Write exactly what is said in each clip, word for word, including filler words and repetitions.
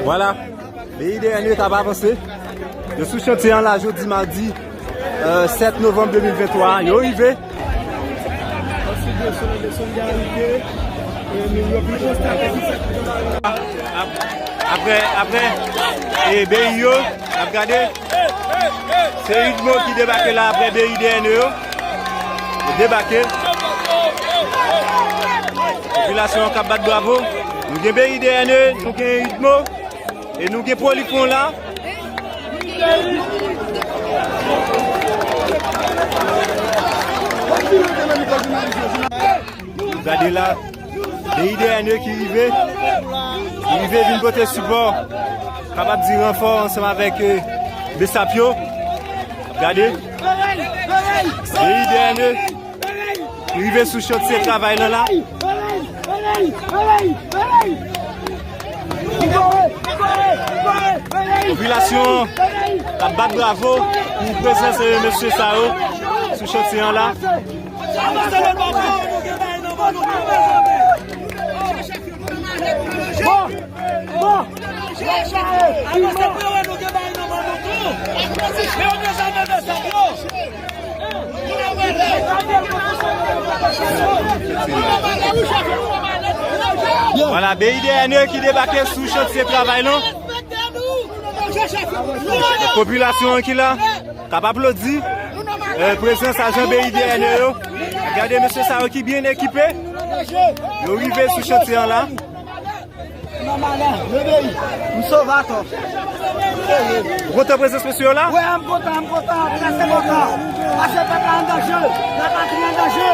Vwala, B I D N E k ap avanse. Yo sou chantye an la jodi madi, euh, sèt novanm de mil venntwa. Yo rive. Ap-, apre, apre, e, B I yo, n ap gade. Se UDMO ki debake la apre B I D N E yo. Yo debake. Popilasyon an k ap bat bravo. Nou gen B I D N E, nou gen UDMO, e nou gen Polifront la. Gade la, B I D N E ki rive, ki rive vin pote sipò, kapab di ranfò ansanm avèk, eh, B S A P yo. Gade, B I D N E ki rive sou chantye travay lan la. Popilasyon an ap bat bravo pou prezans, eh, mesye sa yo sou chantye an la. Bon, bon. Vwala, B I D N E ki debake sou chantye travay lan. Popilasyon an ki la, k ap aplodi, eh, prezans ajan B I D N E yo. Gade mesye sa yo ki byen ekipe. Yo rive sou chantye an la. M sove atò. Ou kontan prezans mesye yo la? Wi, m kontan, m kontan, trè enpòtan. Paske pèp la an danje, lapatri an danje.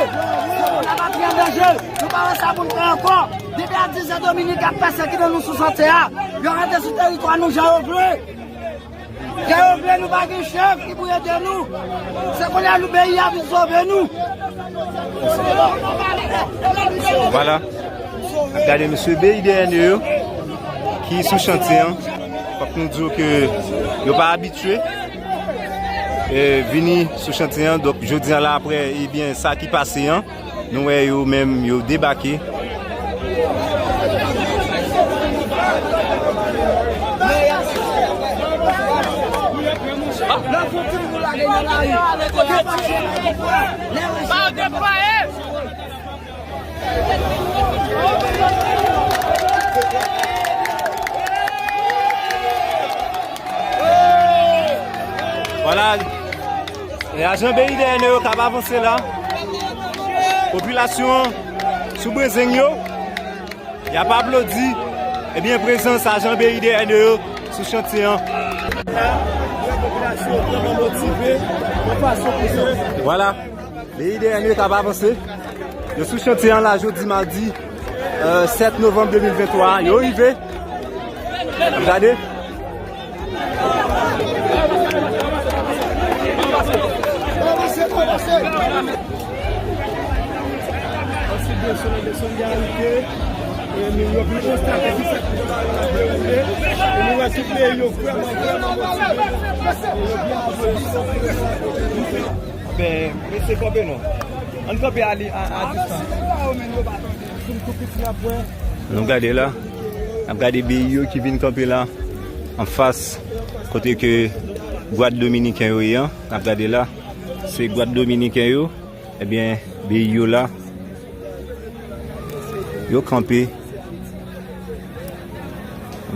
Lapatri an danje. Nou pa wè sa pou n fè ankò. Depi a diz zè Dominik ap pèsekite nou sou chantye a. Yo rantre sou teritwa nou jan yo vle. Jan yo vle, nou pa gen chèf ki pou ede nou. Se kounye a nou peyi a vin sove nou. Vwala. Gade mesye B I D N E yo ki sou chantye an. Fòk nou di w ke yo pa abitye, eh, vini sou chantye an. Donk, jodi an la, apre, ebyen, sa ki pase an, nou wè yo menm, yo debake. Vwala, e ajan B I D N E yo k ap avanse la. Popilasyon an sou brezeng yo, y ap aplodi, ebyen, prezans ajan B I D N E yo sou chantye an. Popilasyon an vrèman motive, yon fason pou sa. Vwala. B I D N E k ap avanse. Yo sou chantye an la jodi madi, euh, sèt novanm de mil venntwa. Yo rive. Gade. Ansi de solidarite, e nou yo vin konstate ki sa ki dewoule. E nou wè tout peyi yo vrèman, vrèman motive. E yo byen aplodi sa. Ben, mesye, kanpe non. Ann kanpe a li, a, a distans. Nou gade la. N ap gade B I yo ki vin kanpe la. Anfas kote ke Gwad Dominiken yo ye an. N ap gade la. Se Gwad Dominiken yo. Ebyen, B I yo la. Yo kanpe.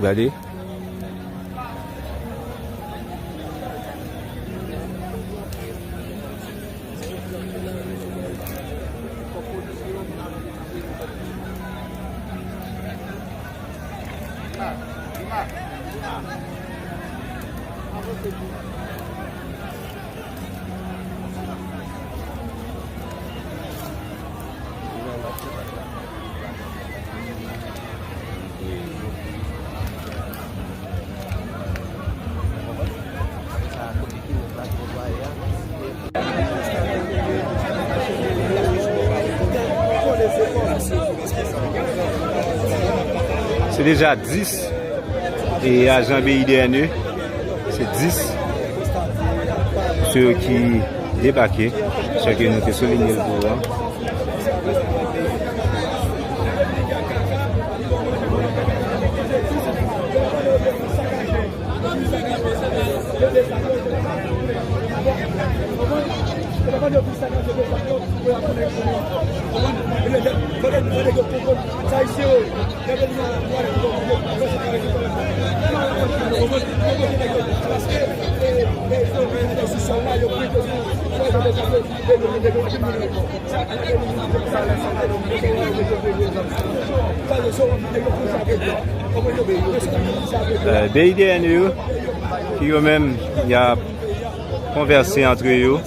Gade. Se deja dis e ajan B I D N E, se dis se yo ki debake, se ke nou te soulinye l pou ou an. Eh, B I D N E yo, ki yo menm, y ap konvèse antre yo.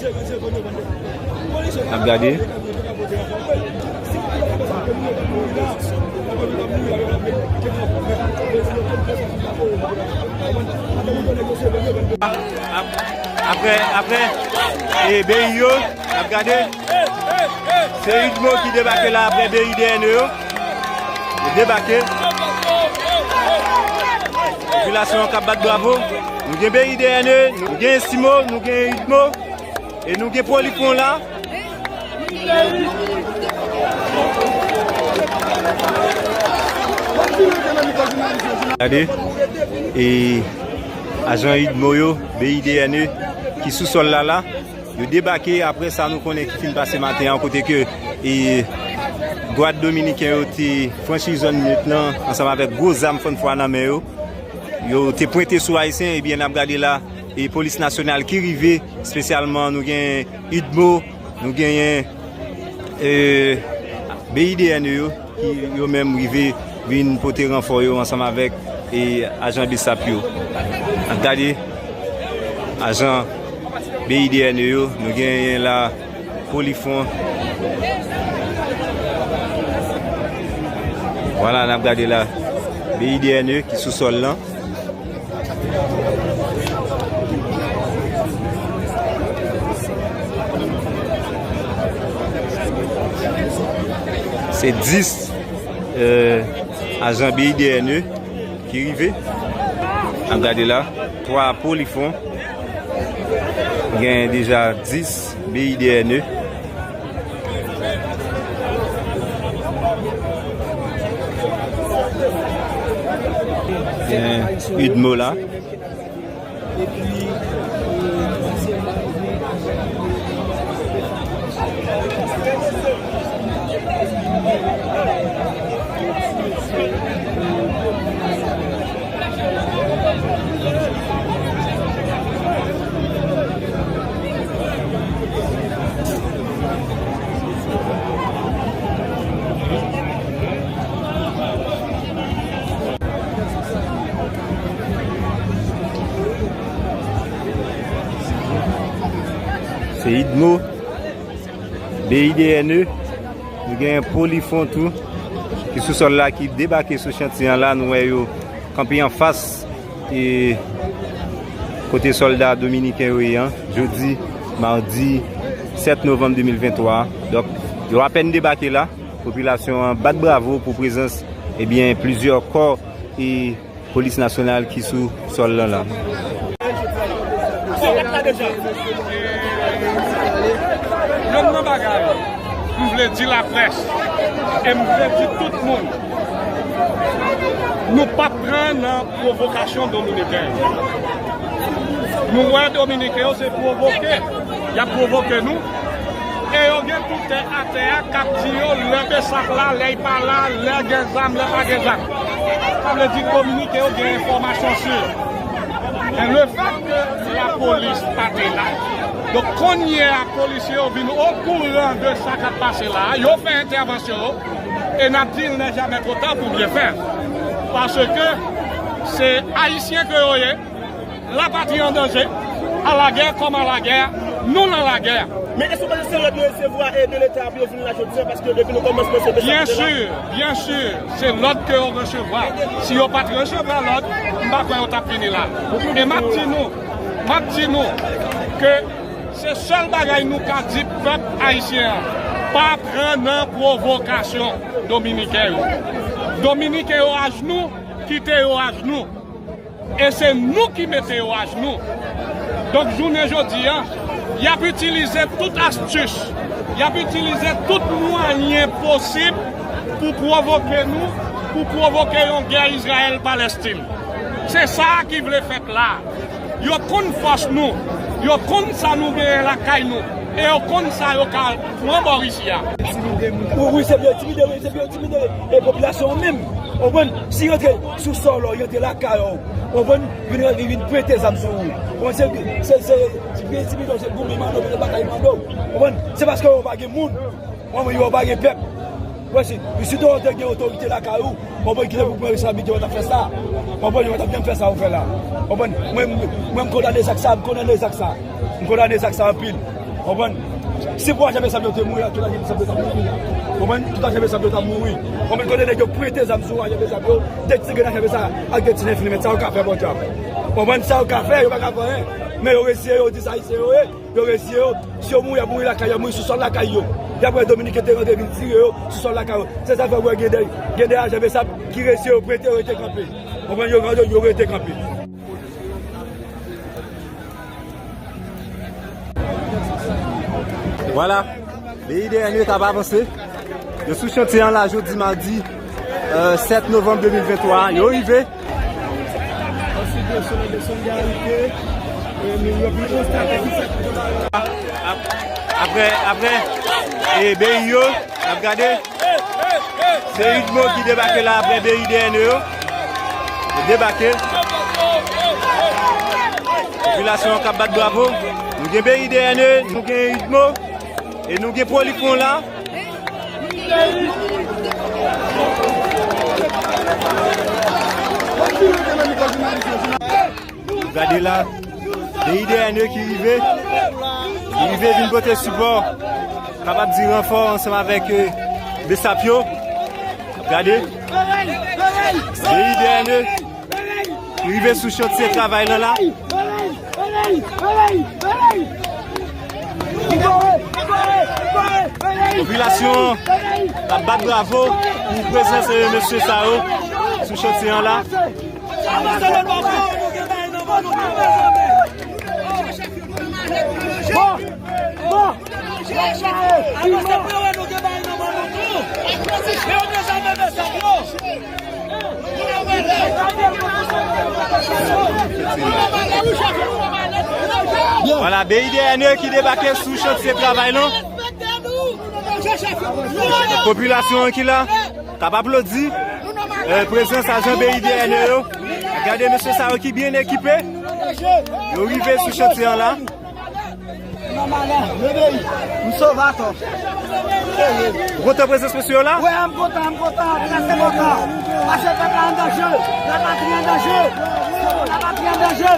N ap gade. Ap-, apre, apre, e, B I yo, n ap gade. Se UDMO ki debake la apre B I D N E yo. Yo debake. Popilasyon an k ap bat bravo. Nou gen B I D N E, nou gen Simo, nou gen UDMO. E nou gen Polifront la. Gade, e ajan UDMO yo, B I D N E, ki sou sòl la la, yo debake apre sa nou konnen ki fin pase maten an, kote ke, e, gwad dominiken yo te franchi zòn nèt lan ansanm avèk gwo zam fann fwa nan men yo. Yo te pwente sou Ayisyen, ebyen, n ap gade la, e polis nasyonal ki rive, espesyalman nou gen UDMO, nou genyen, e, B I D N E yo, ki yo menm rive vin pote ranfò yo ansanm avèk, e, ajan BSAP yo. N ap gade ajan B I D N E yo, nou genyen la Polifront. Vwala, n ap gade la. B I D N E ki sou sòl lan. Se dis, euh, ajan B I D N E ki rive. N ap gade la. Twa Polifront. Gen deja dis B I D N E. Gen UDMO la. Se UDMO. B I D N E, nou gen Polifront tou, ki sou sòl la, ki debake sou chantye an la. Nou wè yo kanpe anfas, e, kote sòlda dominiken yo ye an, jodi madi sèt novanm de mil venntwa. Donk, yo apèn debake la. Popilasyon an bat bravo pou prezans, ebyen, plizyè kò, e, polis nasyonal ki sou sòl lan la. Yonn nan bagay m vle di laprès, e m vle di tout moun, nou p ap pran nan pwovokasyon dominiken yo. Nou wè dominiken yo se pwovoke y ap pwovoke nou. E yo gen tout tè atè a k ap di yo lè BSAP la, lè y pa la, lè gen zam, lè pa gen zam. Sa vle di dominiken yo gen enfòmasyon si yo. Men lefètke lapolis pa te la, donk kounye a polisye yo vin okouran de sa k ap pase la a, yo fè entèvansyon yo, e n ap di il n'est jamais trop tard pour bien faire. Paske se ayisyen ke yo ye, la patrie en danger, à la guerre comme à la guerre, nou nan lagè. Men èske w panse se lòd yo resevwa, e, de Leta pou yo vin la jodi a, paske depi nan kòmansman se de sa ki te la? Byen si, byen si, se lòd ke yo resevwa. Si yo pa t resevwa lòd, m pa kwè yo t ap vini la. E m ap di nou, m ap di nou ke se sèl bagay nou ka di pèp ayisyen an, pa pran nan pwovokasyon dominiken yo. Dominiken yo ajnou, kite yo ajnou. E se nou ki mete yo ajnou. Donk, jounen jodi a, y ap itilize tout astis, y ap itilize tout mwayen posib pou pwovoke nou, pou pwovoke yon gè Izrayèl-Palestin. Se sa a ki vle fèt la. Yo konn fòs nou, yo konn sa nou genyen lakay nou. E yo konn sa yo ka pran bò isi a. Wi, wi, se byen, entimide, wi, se byen, entimide. E popilasyon an menm, w konprann? Si yo rantre sou sòl ou, yo rantre lakay ou, w konprann? Vin, vin pwente zam sou ou. W konprann? Se, se, se, se entimide, se goumen mande w, se batay mande w. W konprann? Se paske yo pa gen moun. Mwen, mwen, yo pa gen pèp. Wè, si, si te, te gen otorite lakay ou, w konprann, ki te pou pran responsablite, w t ap fè sa. W konprann, yo pa t ap janm fè sa ou fè la. W konprann, mwen, mwen, mwen, m kondane zak sa, m kondane zak sa. M kondane zak sa anpil. W konprann? Si pou ajan mesab yo te mouri la, tout ajan mesab yo t ap mouri la. W konprann? Tout ajan mesab yo t ap mouri. W konprann, kote nèg yo pwente zam sou ajan mesab yo, de ti grenn ajan mesab ak de ti nèf milimèt, sa yo ka fè, bon djab. W konprann? Sa yo ka fè, yo pa ka fè anyen. Men yo resiye, yo di sa, se yo ye. Yo resiye yo, si yo mouri, y ap mouri lakay yo, y ap mouri sou sòl lakay yo. Y ap wè Dominiken te rantre vin tire yo sou sòl lakay yo. Se sa fè w wè gen de, gen de ajan besap ki resiye yo prete, yo rete kanpe. Konprann? Yo, yo, yo rete kanpe. Vwala. B I D N E k ap avanse. Yo sou chantye an la jodi madi, euh, sèt novanm de mil venntwa. Yo rive. Ansi de solidarite, e nou yo vin konstate ki sa k ap. Ap-, apre, apre, e, B I yo, n ap gade. Se UDMO ki debake la apre B I D N E yo. Yo debake. Popilasyon an k ap bat bravo. Nou gen B I D N E, nou gen UDMO, e nou gen Polifront la. Gade la, B I D N E ki rive, ki rive vin pote sipò, kapab di ranfò ansanm avèk, euh, besap yo. Gade, B I D N E ki rive sou chantye travay lan la. Popilasyon an ap bat bravo pou prezans, euh, mesye sa yo sou chantye an la. Vwala, B I D N E ki debake sou chantye travay lan. Popilasyon an ki la, k ap aplodi, eh, prezans ajan B I D N E yo. Gade mesye sa yo ki byen ekipe. Yo rive sou chantye an la. M sove atò. Ou kontan prezans mesye yo la? Wi, m kontan, m kontan, trè enpòtan. Paske pèp la an danje, lapatri an danje. Lapatri an danje.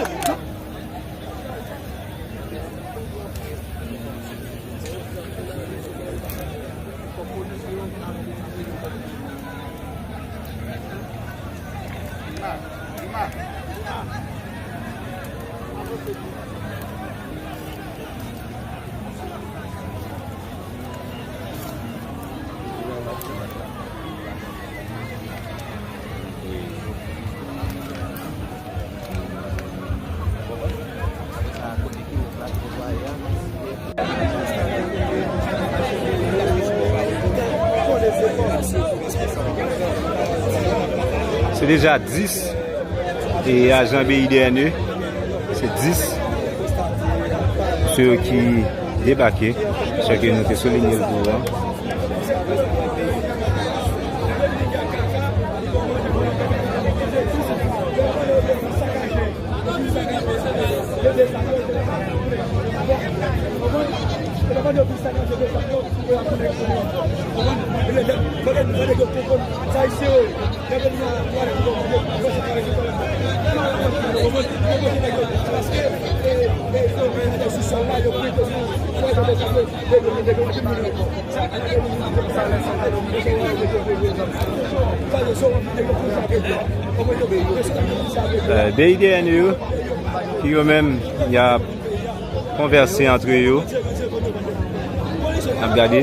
Se deja dis e ajan B I D N E, se dis se yo ki debake, sa ke nou te soulinye l pou ou an. Eh, B I D N E yo, ki yo menm, y ap konvèse antre yo. N ap gade.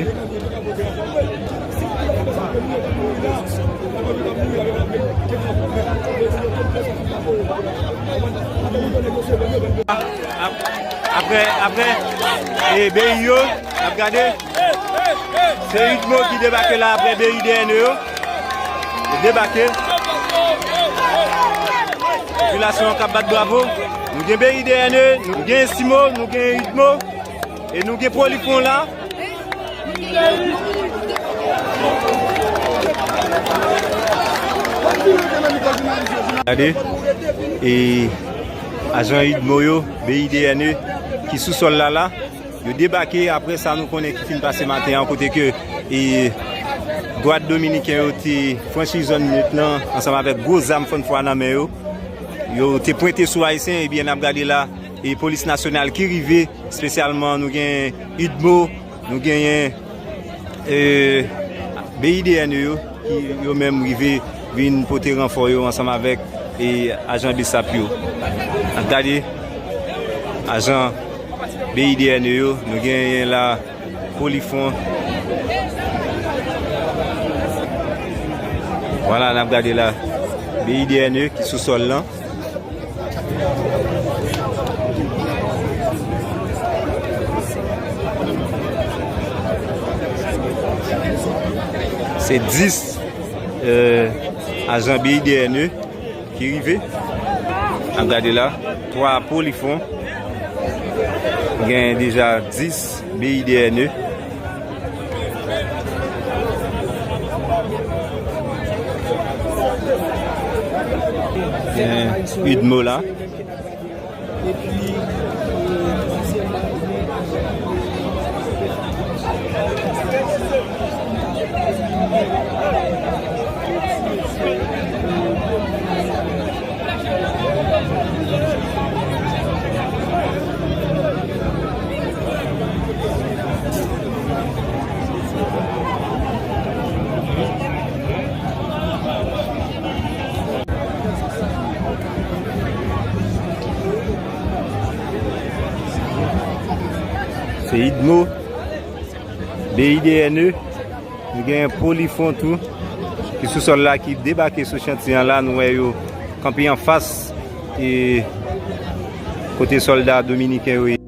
Ap-, apre, apre, e, B I yo, n ap gade. Se UDMO ki debake la apre B I D N E yo. Yo debake. Popilasyon an k ap bat bravo. Nou gen B I D N E, nou gen Estimo, nou gen UDMO. E nou gen Polifront la. Gade, e ajan UDMO yo, B I D N E, ki sou sòl la la, yo debake apre sa nou konnen ki fin pase maten an, kote ke, e, Gwad Dominiken yo te franchi zòn nwit lan ansanm avèk gwo zam fannfwa nan men yo. Yo te pwente sou Ayisyen, ebyen, n ap gade la, e polis nasyonal ki rive, espesyalman nou gen UDMO, nou genyen, e, B I D N E yo, ki yo menm rive vin pote ranfò yo ansanm avèk, e, ajan BSAP yo. N ap gade ajan B I D N E yo, nou genyen la Polifront. Vwala, n ap gade la B I D N E ki sou sòl lan. Se dis, euh, ajan B I D N E ki rive. N ap gade la, twa Polifront. Gen deja dis B I D N E. Gen UDMO la. Se UDMO, B I D N E, nou gen Polifront tou, ki sou sòl la, ki debake sou chantiye an la. Nou wè yo kanpe anfas, e, kote sòlda dominiken yo ye.